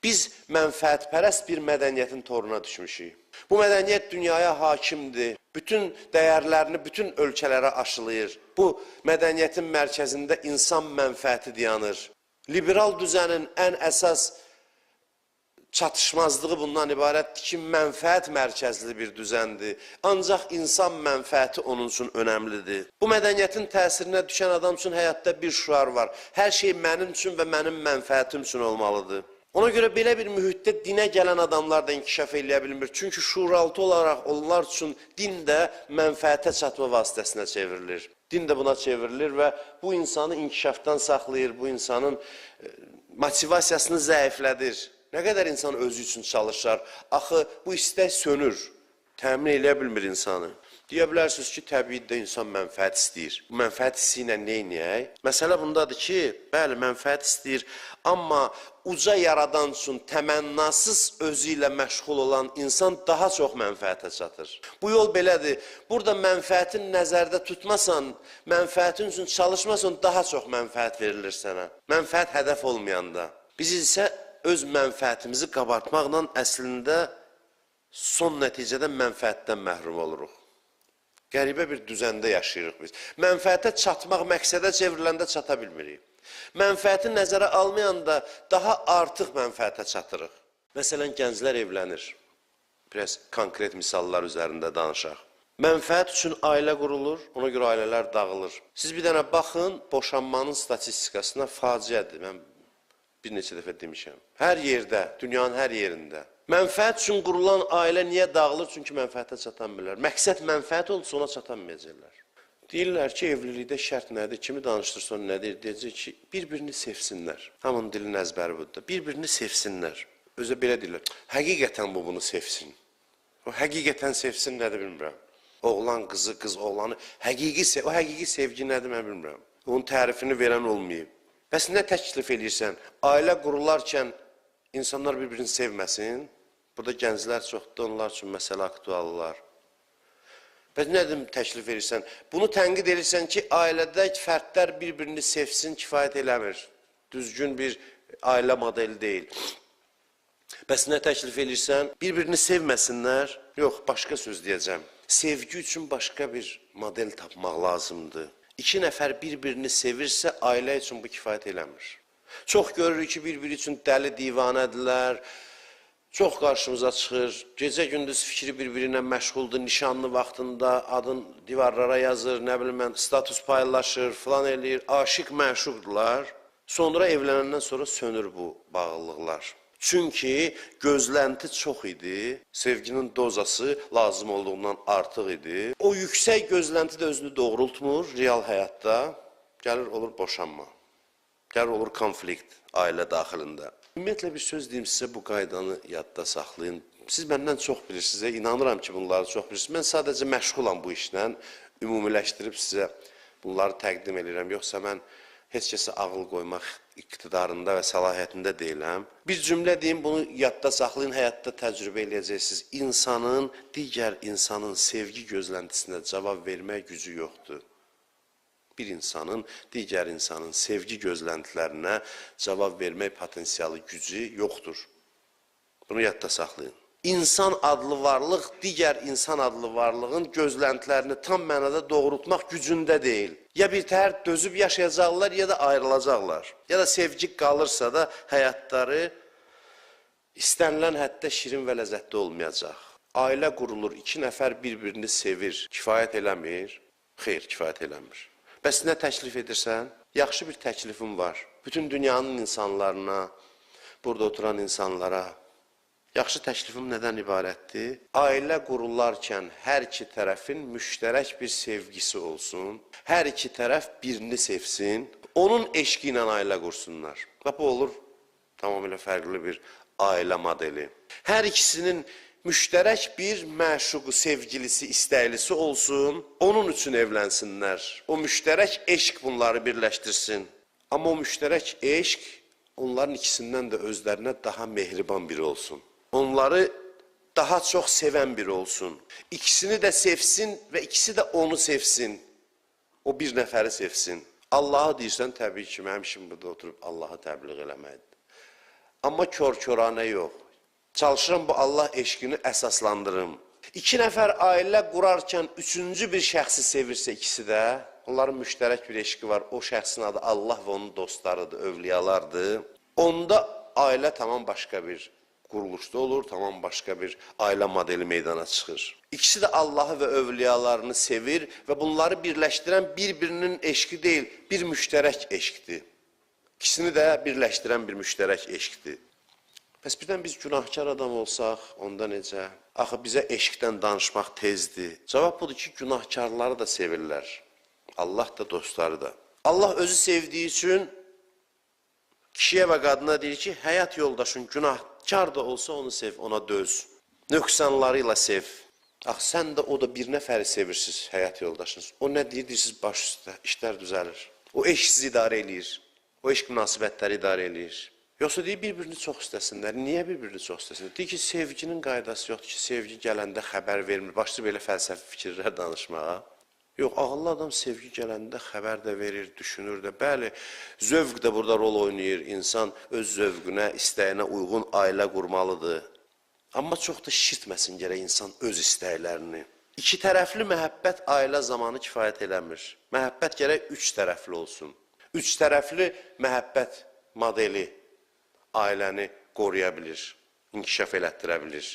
Biz mənfəətpərəst bir mədəniyyətin toruna düşmüşük. Bu mədəniyyət dünyaya hakimdir. Bütün dəyərlərini bütün ölkələrə aşılayır. Bu mədəniyyətin mərkəzində insan mənfəəti dayanır. Liberal düzənin ən əsas çatışmazlığı bundan ibarətdir ki, mənfəət mərkəzli bir düzəndir. Ancaq insan mənfəəti onun üçün önəmlidir. Bu mədəniyyətin təsirinə düşən adam üçün həyatda bir şüar var. Hər şey mənim üçün və mənim mənfəətim üçün olmalıdır. Ona görə belə bir mühitdə dinə gələn adamlar da inkişaf eləyə bilmir. Çünki şuuraltı olaraq onlar üçün din də mənfəətə çatma vasitəsinə çevrilir. Din də buna çevrilir və bu insanı inkişafdan saxlayır, bu insanın motivasiyasını zəiflədir. Nə qədər insan özü üçün çalışar, axı bu istək sönür, təmin eləyə bilmir insanı. Deyə bilərsiniz ki, təbiətdə insan mənfəət istəyir. Bu mənfəət hissi ilə nə eləyək? Məsələ bundadır ki, bəli, mənfəət istəyir, amma uca yaradan üçün təmənnasız özü ilə məşğul olan insan daha çox mənfəətə çatır. Bu yol belədir. Burada mənfəətin nəzərdə tutmasan, mənfəətin üçün çalışmasan, daha çox mənfəət verilir sənə. Mənfəət hədəf olmayanda. Biz isə öz mənfəətimizi qabartmaqla əslində son nəticədə mənfəətdən məhrum oluruq. Qəribə bir düzəndə yaşayırıq biz. Mənfəətə çatmaq məqsədə çevriləndə çata bilmirik. Mənfəəti nəzərə almayanda daha artıq mənfəətə çatırıq. Məsələn, gənclər evlənir. Biraz konkret misallar üzərində danışaq. Mənfəət üçün ailə qurulur, ona görə ailələr dağılır. Siz bir dənə baxın, boşanmanın statistikasına faciədir. Mən bir neçə dəfə demişəm. Hər yerdə, dünyanın hər yerində. Mənfəət üçün qurulan ailə niyə dağılır? Çünki mənfəətə çatanmırlar. Məqsəd mənfəət olsa ona çatanmayacaqlar. Deyirlər ki, evlilikdə şərt nədir? Kimi danışdırsan nədir? Deyəcək ki, bir-birini sevsinlər. Hamının dilinin əzbəri budur. Bir-birini sevsinlər. Özə belə deyirlər. Həqiqətən bu bunu sevsin. O həqiqətən sevsin nədir bilmirəm. Oğlan qızı, qız oğlanı. O həqiqi sevgi nədir mən bilmirəm. Onun tərifini verən olmayıb. Bəs nə təklif eləyirsən? Ailə qurularkən insanlar bir-birini sevməsin. Burada gənclər çoxdur, onlar üçün məsələ aktuallar. Bəs nə təklif edirsən? Bunu tənqid edirsən ki, ailədə fərdlər bir-birini sevsin, kifayət eləmir. Düzgün bir ailə modeli deyil. Bəs nə təklif edirsən? Bir-birini sevməsinlər. Yox, başqa söz deyəcəm. Sevgi üçün başqa bir model tapmaq lazımdır. İki nəfər bir-birini sevirsə, ailə üçün bu kifayət eləmir. Çox görürük ki, bir-biri üçün dəli divanədirlər. Çox qarşımıza çıxır, gecə-gündüz fikri bir-birinə məşğuldur, nişanlı vaxtında adın divarlara yazır, nə bilim mən, status paylaşır, filan eləyir, aşiq məşuqdurlar. Sonra evlənəndən sonra sönür bu bağlılıqlar. Çünki gözlənti çox idi, sevginin dozası lazım olduğundan artıq idi. O yüksək gözlənti də özünü doğrultmur real həyatda, gəlir olur boşanma, gəlir olur konflikt ailə daxilində. Ümumiyyətlə bir söz deyim sizə, bu qaydanı yadda saxlayın. Siz məndən çox bilirsiniz, inanıram ki, bunları çox bilirsiniz. Mən sadəcə məşğulam bu işlə, ümumiləşdirib sizə bunları təqdim edirəm. Yoxsa mən heç kəsə ağıl qoymaq iqtidarında və səlahiyyətində deyiləm. Bir cümlə deyim, bunu yadda saxlayın, həyatda təcrübə eləyəcəksiniz. İnsanın, digər insanın sevgi gözləntisinə cavab vermək gücü yoxdur. Bir insanın, digər insanın sevgi gözləntilərinə cavab vermək potensialı, gücü yoxdur. Bunu yadda saxlayın. İnsan adlı varlıq, digər insan adlı varlığın gözləntilərini tam mənada doğrultmaq gücündə deyil. Ya bir təhər dözüb yaşayacaqlar, ya da ayrılacaqlar. Ya da sevgi qalırsa da həyatları istənilən həddə şirin və ləzzətli olmayacaq. Ailə qurulur, iki nəfər bir-birini sevir, kifayət eləmir? Xeyr, kifayət eləmir. Bəs nə təklif edirsən? Yaxşı bir təklifim var. Bütün dünyanın insanlarına, burada oturan insanlara. Yaxşı təklifim nədən ibarətdir? Ailə qurularkən hər iki tərəfin müştərək bir sevgisi olsun. Hər iki tərəf birini sevsin. Onun eşqi ilə ailə qursunlar. Və bu olur tamamilə fərqli bir ailə modeli. Hər ikisinin müştərək bir məşuqu, sevgilisi, istəklisi olsun, onun üçün evlənsinlər. O müştərək eşq bunları birləşdirsin. Amma o müştərək eşq onların ikisindən də özlərinə daha mehriban biri olsun. Onları daha çox sevən biri olsun. İkisini də sevsin və ikisi də onu sevsin. O bir nəfəri sevsin. Allahı deyirsən, təbii ki, mənim işim burada oturub Allahı təbliğ eləməkdir. Amma kor-koranə yox. Çalışıram bu Allah eşqini əsaslandırım. İki nəfər ailə qurarkən üçüncü bir şəxsi sevirsə ikisi də, onların müştərək bir eşqi var. O şəxsin adı Allah və onun dostlarıdır, övliyalardır. Onda ailə tamam başqa bir quruluşda olur, tamam başqa bir ailə modeli meydana çıxır. İkisi də Allahı və övliyalarını sevir və bunları birləşdirən bir-birinin eşqi deyil, bir müştərək eşqdir. İkisini də birləşdirən bir müştərək eşqdir. Bəs birdən biz günahkar adam olsaq, onda necə? Axı bizə eşqdən danışmaq tezdir. Cavab budur ki, günahkarları da sevirlər. Allah da, dostları da. Allah özü sevdiyi üçün kişiyə və qadına deyir ki, həyat yoldaşın günahkar da olsa onu sev, ona döz. Nöqsanları ilə sev. Axı sən də o da bir nəfəri sevirsiniz, həyat yoldaşınız. O nə deyir, deyirsiniz baş üstə, işlər düzəlir. O eşq sizi idarə eləyir. O eşq münasibətləri idarə eləyir. Yoxsa deyir, bir-birini çox istəsinlər. Niyə bir-birini çox istəsinlər? Deyir ki, sevginin qaydası yoxdur ki, sevgi gələndə xəbər vermir. Başlayır belə fəlsəfi fikirlər danışmağa. Yox, ağıllı adam sevgi gələndə xəbər də verir, düşünür də. Bəli, zövq də burada rol oynayır. İnsan öz zövqünə, istəyinə uyğun ailə qurmalıdır. Amma çox da şişirtməsin gərək insan öz istəklərini. İki tərəfli məhəbbət ailə zamanı kifayət eləmir. Məhəbbət gərək üç tərəfli olsun. Üç tərəfli məhəbbət modeli ailəni qoruya bilir, inkişaf elətdirə bilir.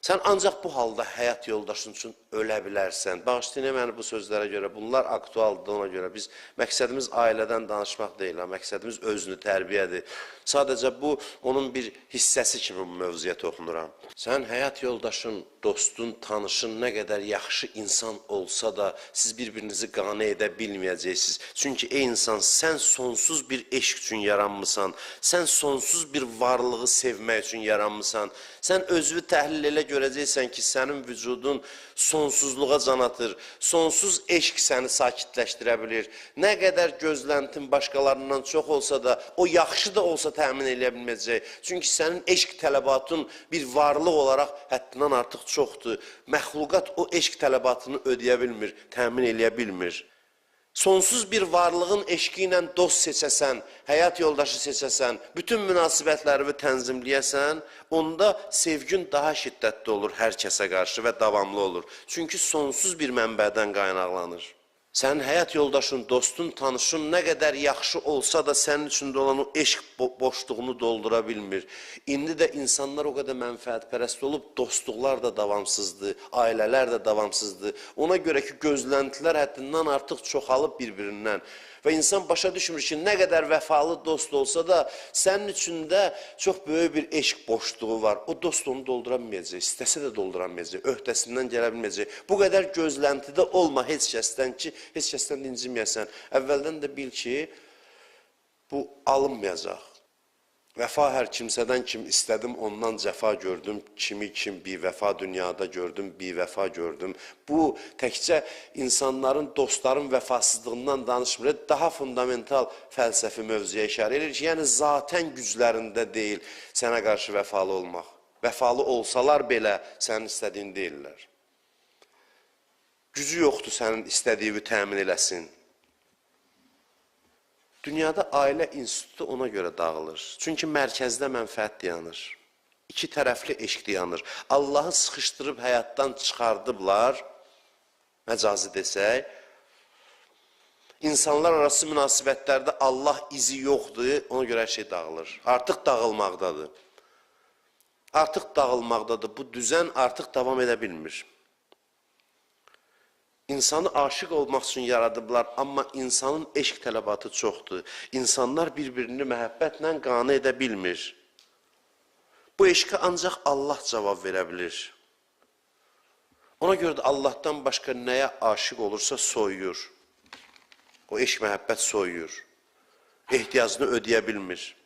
Sən ancaq bu halda həyat yoldaşın üçün ölə bilərsən. Bağışlayın məni bu sözlərə görə, bunlar aktualdır ona görə. Biz məqsədimiz ailədən danışmaq deyil, məqsədimiz özünü tərbiyədir. Sadəcə bu, onun bir hissəsi kimi bu mövzuya toxunuram. Sən həyat yoldaşın, dostun, tanışın nə qədər yaxşı insan olsa da siz bir-birinizi qane edə bilməyəcəksiniz. Çünki ey insan, sən sonsuz bir eşq üçün yaranmısan, sən sonsuz bir varlığı sevmək üçün yaranmısan. Sən özünü təhlil elə görəcəksən ki, sənin vücudun sonsuzluğa can atır, sonsuz eşq səni sakitləşdirə bilir. Nə qədər gözləntin başqalarından çox olsa da, o yaxşı da olsa təmin eləyə bilməyəcək. Çünki sənin eşq tələbatın bir varlıq olaraq həddindən artıq çoxdur. Məxluqat o eşq tələbatını ödəyə bilmir, təmin eləyə bilmir. Sonsuz bir varlığın eşqi ilə dost seçəsən, həyat yoldaşı seçəsən, bütün münasibətlərini tənzimləyəsən, onda sevgin daha şiddətli olur hər kəsə qarşı və davamlı olur. Çünki sonsuz bir mənbədən qaynaqlanır. Sənin həyat yoldaşın, dostun, tanışın nə qədər yaxşı olsa da sənin içində olan o eşq boşluğunu doldura bilmir. İndi də insanlar o qədər mənfəətpərəst olub, dostluqlar da davamsızdır, ailələr də davamsızdır. Ona görə ki, gözləntilər həddindən artıq çoxalıb bir-birindən. Və insan başa düşmür ki, nə qədər vəfalı dost olsa da sənin içində çox böyük bir eşq boşluğu var. O dost onu doldura bilməyəcək, istəsə də doldura bilməyəcək, öhdəsindən gələ bilməyəcək. Bu qədər gözləntidə olma heç kəsdən ki, heç kəsdən də inciməyəsən. Əvvəldən də bil ki, bu alınmayacaq. Vəfa hər kimsədən kim istədim, ondan cəfa gördüm, kimi kim bivəfa dünyada gördüm, bivəfa gördüm. Bu, təkcə insanların, dostların vəfasızlığından danışmır, daha fundamental fəlsəfi mövzuya işarə edir ki, yəni zaten güclərində deyil sənə qarşı vəfalı olmaq. Vəfalı olsalar belə sənin istədiyin deyirlər. Gücü yoxdur sənin istədiyini təmin eləsin. Dünyada ailə institutu ona görə dağılır. Çünki mərkəzdə mənfəət dayanır. İki tərəfli eşq dayanır. Allahı sıxışdırıb həyatdan çıxardıblar, məcazi desək. İnsanlar arası münasibətlərdə Allah izi yoxdur, ona görə hər şey dağılır. Artıq dağılmaqdadır. Artıq dağılmaqdadır. Bu düzən artıq davam edə bilmir. İnsanı aşiq olmaq üçün yaradıblar, amma insanın eşq tələbatı çoxdur. İnsanlar bir-birini məhəbbətlə qane edə bilmir. Bu eşqə ancaq Allah cavab verə bilir. Ona görə də Allahdan başqa nəyə aşiq olursa soyuyur. O eşq məhəbbət soyuyur. Ehtiyacını ödəyə bilmir.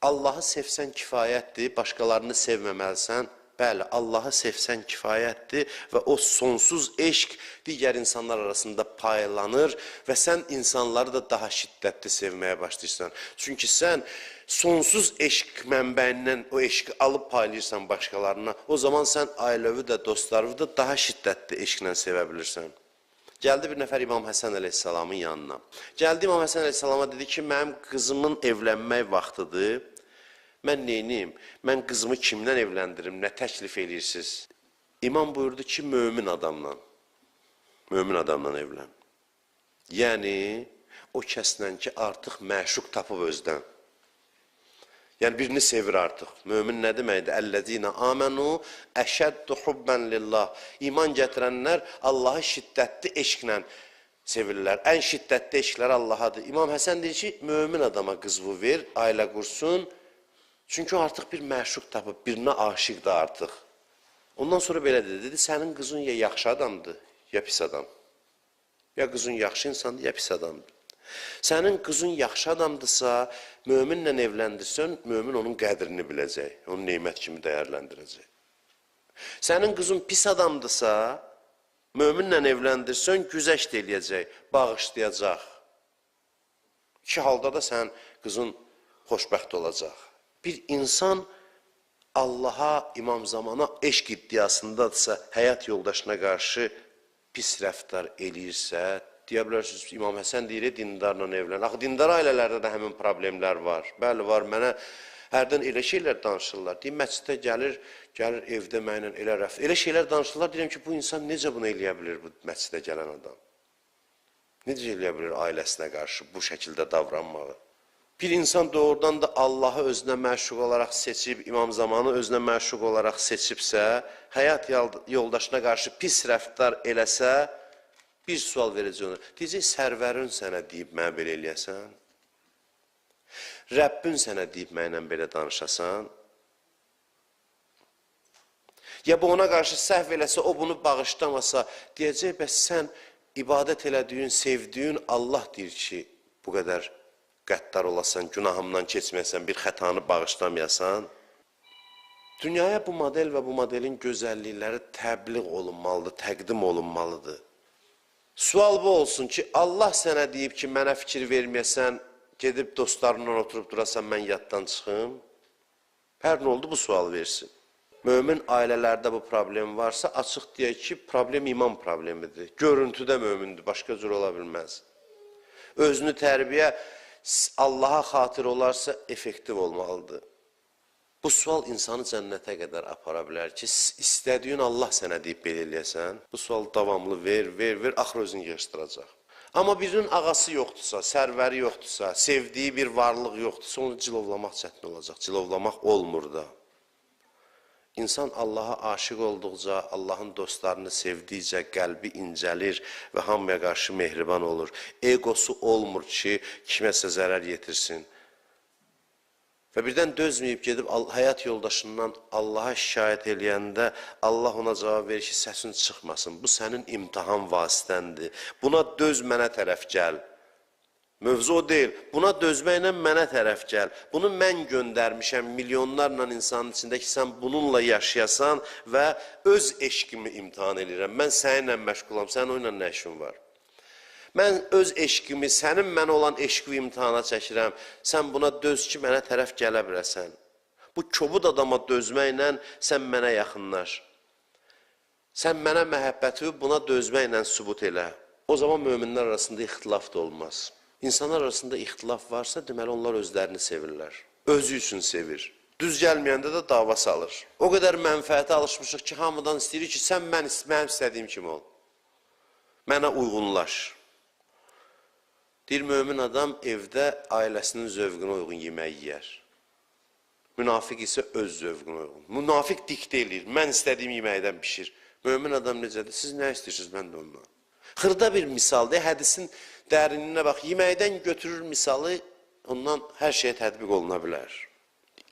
Allahı sevsən kifayətdir, başqalarını sevməməlisən. Bəli, Allahı sevsən kifayətdir və o sonsuz eşq digər insanlar arasında paylanır və sən insanları da daha şiddətli sevməyə başlayırsan. Çünki sən sonsuz eşq mənbəyindən o eşqi alıb paylayırsan başqalarına, o zaman sən ailəvi də, dostlarını da daha şiddətli eşqlə sevə bilirsən. Gəldi bir nəfər İmam Həsən əleyhissalamın yanına. Gəldi İmam Həsən əleyhissalama dedi ki, mənim qızımın evlənmək vaxtıdır. Mən neyniyim? Mən qızımı kimdən evləndirim? Nə təklif eləyirsiniz? İmam buyurdu ki, mömin adamla. Mömin adamla evlən. Yəni, o kəslə ki, artıq məşuq tapıb özdən. Yəni, birini sevir artıq. Mömin nə deməkdir? Əl-ləzīnə əmənu əşəddu hubbən lillah. İman gətirənlər Allahı şiddətli eşqlə sevirlər. Ən şiddətli eşqlər Allahadır. İmam Həsən deyir ki, mömin adama qızı ver, ailə qursun. Çünki o artıq bir məşuq tapıb, birinə aşiqdir artıq. Ondan sonra belə dedi, dedi, sənin qızın ya yaxşı adamdır, ya pis adam. Ya qızın yaxşı insandır, ya pis adamdır. Sənin qızın yaxşı adamdırsa, möminlə evləndirsən, mömin onun qədrini biləcək, onu nemət kimi dəyərləndirəcək. Sənin qızın pis adamdırsa, möminlə evləndirsən, güzəşt eləyəcək, bağışlayacaq. İki halda da sənin qızın xoşbəxt olacaq. Bir insan Allaha, İmam Zamana eşq iddiasındadırsa, həyat yoldaşına qarşı pis rəftar eləyirsə, deyə bilərsiniz, İmam Həsən deyir, dindarla evlən. Axı, dindar ailələrdə də həmin problemlər var. Bəli, var. Mənə hərdən elə şeylər danışırlar. Deyir, məsciddə gəlir, gəlir evdə mənlə elə rəftar. Elə şeylər danışırlar, deyirəm ki, bu insan necə bunu eləyə bilir, bu məscidə gələn adam? Necə eləyə bilir ailəsinə qarşı bu şəkildə davranmağı? Bir insan doğrudan da Allahı özünə məşuq olaraq seçib, İmam Zamanı özünə məşuq olaraq seçibsə, həyat yoldaşına qarşı pis rəftar eləsə, bir sual verəcək ona. Deyəcək, sərvərin sənə deyib mənə belə eləyəsən? Rəbbin sənə deyib mənlə belə danışasan? Ya bu ona qarşı səhv eləsə, o bunu bağışlamasa, deyəcək, bəs sən ibadət elədiyin, sevdiyin Allah deyir ki, bu qədər qəddar olasan, günahımdan keçməyəsən, bir xətanı bağışlamayasan. Dünyaya bu model və bu modelin gözəllikləri təbliğ olunmalıdır, təqdim olunmalıdır. Sual bu olsun ki, Allah sənə deyib ki, mənə fikir verməyəsən, gedib dostlarından oturub durasan, mən yaddan çıxım. Hər nə oldu, bu sual versin. Mömin ailələrdə bu problem varsa, açıq deyək ki, problem iman problemidir. Görüntüdə mömindir, başqa cür ola bilməz. Özünü tərbiyə Allaha xatir olarsa, effektiv olmalıdır. Bu sual insanı cənnətə qədər apara bilər ki, istədiyin Allah sənə deyib belə eləyəsən. Bu sual davamlı ver, ver, ver, axır özünü yığışdıracaq. Amma birinin ağası yoxdursa, sərvəri yoxdursa, sevdiyi bir varlıq yoxdursa, onu cilovlamaq çətin olacaq. Cilovlamaq olmur da. İnsan Allaha aşiq olduqca, Allahın dostlarını sevdikcə qəlbi incəlir və hamıya qarşı mehriban olur. Egosu olmur ki, kiməsə zərər yetirsin. Və birdən dözməyib gedib həyat yoldaşından Allaha şikayət eləyəndə Allah ona cavab verir ki, səsin çıxmasın. Bu sənin imtahan vasitəndir. Buna döz, mənə tərəf gəl. Mövzu o deyil. Buna dözməklə mənə tərəf gəl. Bunu mən göndərmişəm milyonlarla insanın içində ki, sən bununla yaşayasan və öz eşqimi imtahan eləyirəm. Mən səninlə məşğulam, sənin onunla nə işin var? Mən öz eşqimi, sənin mənə olan eşqi imtahana çəkirəm. Sən buna döz ki, mənə tərəf gələ biləsən. Bu kobud adama dözməklə sən mənə yaxınlaş. Sən mənə məhəbbəti buna dözməklə sübut elə. O zaman möminlər arasında ixtilaf da olmaz. İnsanlar arasında ixtilaf varsa, deməli onlar özlərini sevirlər. Özü üçün sevir. Düz gəlməyəndə də dava salır. O qədər mənfəətə alışmışıq ki, hamıdan istəyirik ki, sən mənim istədiyim kimi ol. Mənə uyğunlaş. Deyir, mömin adam evdə ailəsinin zövqünə uyğun yemək yeyər. Münafiq isə öz zövqünə uyğun. Münafiq diktə eləyir, mən istədiyim yeməkdən pişir. Mömin adam necədir? Siz nə istəyirsiniz, mən də ondan. Xırda bir misaldır, hədisin dərinliyinə bax, yeməkdən götürür misalı, ondan hər şeyə tətbiq oluna bilər.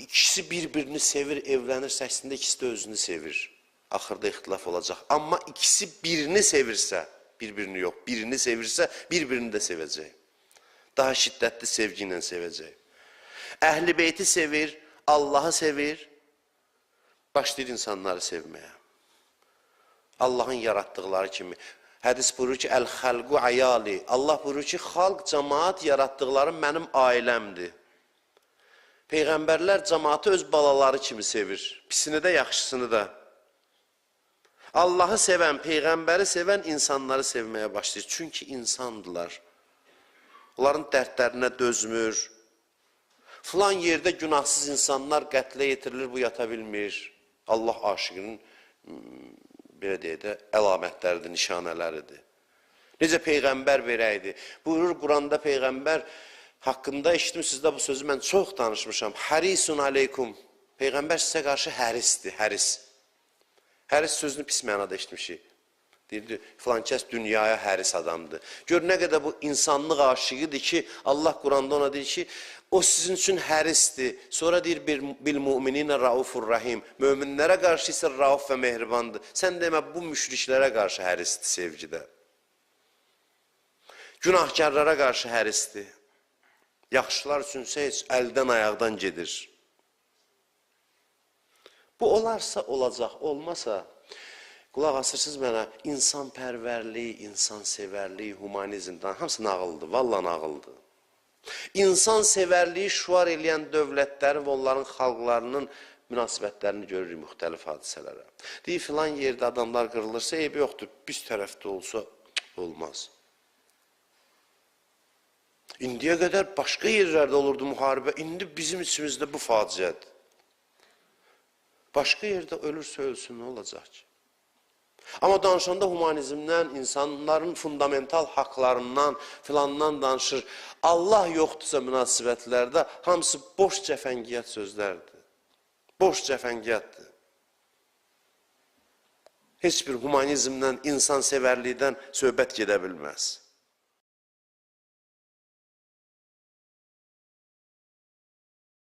İkisi bir-birini sevir, evlənirsə, əslində ikisi də özünü sevir. Axırda ixtilaf olacaq. Amma ikisi birini sevirsə, bir-birini yox, birini sevirsə, bir-birini də sevəcək. Daha şiddətli sevgi ilə sevəcək. Əhl-i beyti sevir, Allahı sevir, başlayır insanları sevməyə. Allahın yaratdıqları kimi. Hədis buyurur ki, əl-xəlqu ayali. Allah buyurur ki, xalq, cəmaat yaratdıqları mənim ailəmdir. Peyğəmbərlər cəmaatı öz balaları kimi sevir. Pisini də, yaxşısını da. Allahı sevən, Peyğəmbəri sevən insanları sevməyə başlayır. Çünki insandılar. Onların dərdlərinə dözmür. Filan yerdə günahsız insanlar qətlə yetirilir, bu yata bilmir. Allah aşiqinin, belə deyək də, əlamətləridir, nişanələridir. Necə Peyğəmbər verəydi. Buyurur Quranda Peyğəmbər haqqında eşitdim sizdə bu sözü mən çox danışmışam. Hərisun aleykum. Peyğəmbər sizə qarşı hərisdir, həris. Həris sözünü pis mənada eşitmişik. Deyirdi, filan kəs dünyaya həris adamdır. Gör, nə qədər bu insanlıq aşiqidir ki, Allah Quranda ona deyir ki, o sizin üçün hərisdir. Sonra deyir, bil müminинə raufur rahim. Möminlərə qarşı isə rauf və mehribandır. Sən demə, bu müşriklərə qarşı hərisdir sevgidə. Günahkarlara qarşı hərisdir. Yaxşılar üçünsə heç əldən ayaqdan gedir. Bu olarsa olacaq, olmasa, qulaq asırsınız mənə, insanpərvərlik, insansevərlik, humanizmdən hamısı nağıldır, valla nağıldır. İnsansevərliyi şuar eləyən dövlətlərin və onların xalqlarının münasibətlərini görürük müxtəlif hadisələrə. Deyir, filan yerdə adamlar qırılırsa, eybi yoxdur, biz tərəfdə olsa, olmaz. İndiyə qədər başqa yerlərdə olurdu müharibə, indi bizim içimizdə bu faciədir. Başqa yerdə ölürsə ölsün, nə olacaq ki? Amma danışanda humanizmdən, insanların fundamental haqlarından filandan danışır. Allah yoxdursa münasibətlərdə hamısı boş cəfəngiyyat sözlərdir. Boş cəfəngiyyatdır. Heç bir humanizmdən, insansevərlikdən söhbət gedə bilməz.